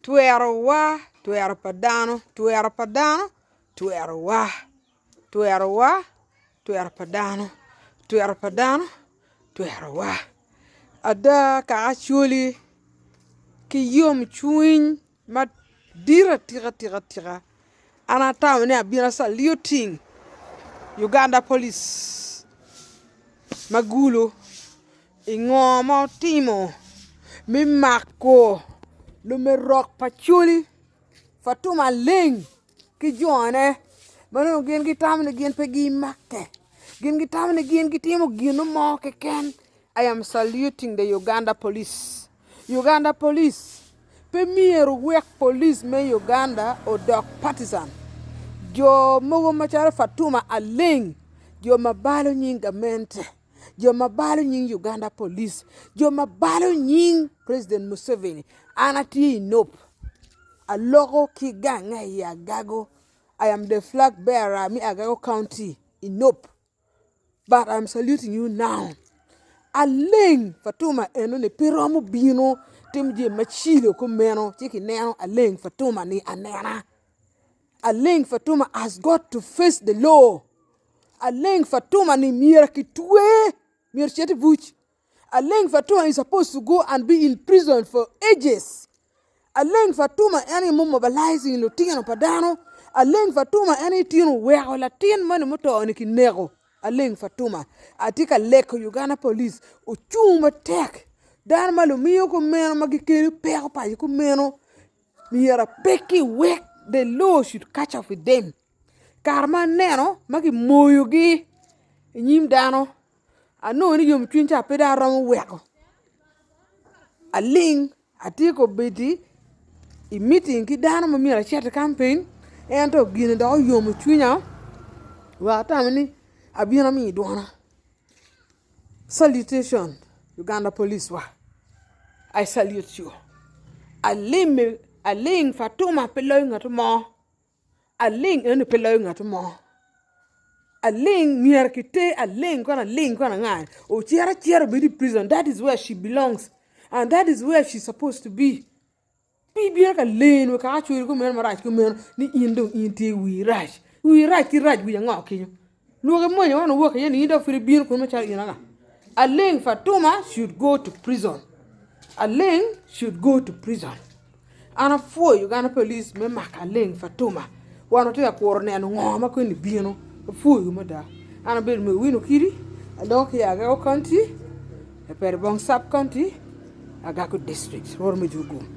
Twerowa, twero pa dano, twero pa dano, twerowa, twerowa, twero pa dano, twero pa dano, twerowa. Ada kaka acholi ki yomcwiny madit atika tika tika an atamo ni abino acaluting Uganda police ma gulu i ngo ma otimo me mako lumerok pa Acholi Fatuma Aleng ki jone ma nongo gin gitamo ni gin pe gimakke gin gitamo ni gin gitimo gin mo keken I am saluting the Uganda police Uganda police pe myero wuwek police me Uganda odok partisan jo mogo macalo Fatuma Aleng jo ma balo nying gamente jo ma balo nying Uganda police jo ma balo nying president Museveni an atye i NUP aloko ki gange i Agago I am the flag bearer me Agago county i NUP. But I'm saluting you now. Aleng Fatuma enoni pe romo bino timo jami macilo kumeno ci kineno Aleng Fatuma ni anena. Aleng Fatuma has got to face the law. Aleng Fatuma ni myero kitwe, myero ocit i buc. Aleng Fatuma is supposed to go and be in prison for ages. Aleng Fatuma en aye mobilizing lutino pa dano. Aleng Fatuma en aye tino weko latin moni muto ni kineko. Aleng Fatuma atye ka leko Uganda police ocung matek. Dano ma lumiyo kumeno ma gikelo peko paco kumeno myero pe kiwek the law should catch up with them. Kare ma aneno ma kimoyogi i nyim dano Anongo ni yomcwiny ca pe dong aromo weko aling atye ka bedo i miting ki dano ma myero acit i kampen ento gin-ni dok oyomo cwinya wek atamo ni abin ami dwona salutation Uganda police wa I salute you aling Fatuma pe loyo ngat mo. Aling enoni pe loyo ngat mo aling myero kiter aling kono aling kono anga ocit acita obed i prison that is where she belongs and that is where she suppose to be pe ibino ka leno kaka acwali kumeno marac kumeno ni in dong in tye wii rac wii rac ki rac wic ango kenyo lwoki mwonya wan owok iye ni in dong pud ibino kunu macalo in anga aling Fatuma should go to prison aling should go to prison. An apwoyo Uganda Police me mako Aleng Fatuma. Wan watye ka kuro neno ngo ma koni bino. Apwoyo mada. An abedo mego Wino Kidi, aloko ki i Agago County, i Peribong Sub County, Agago District. Rwot omedo gum.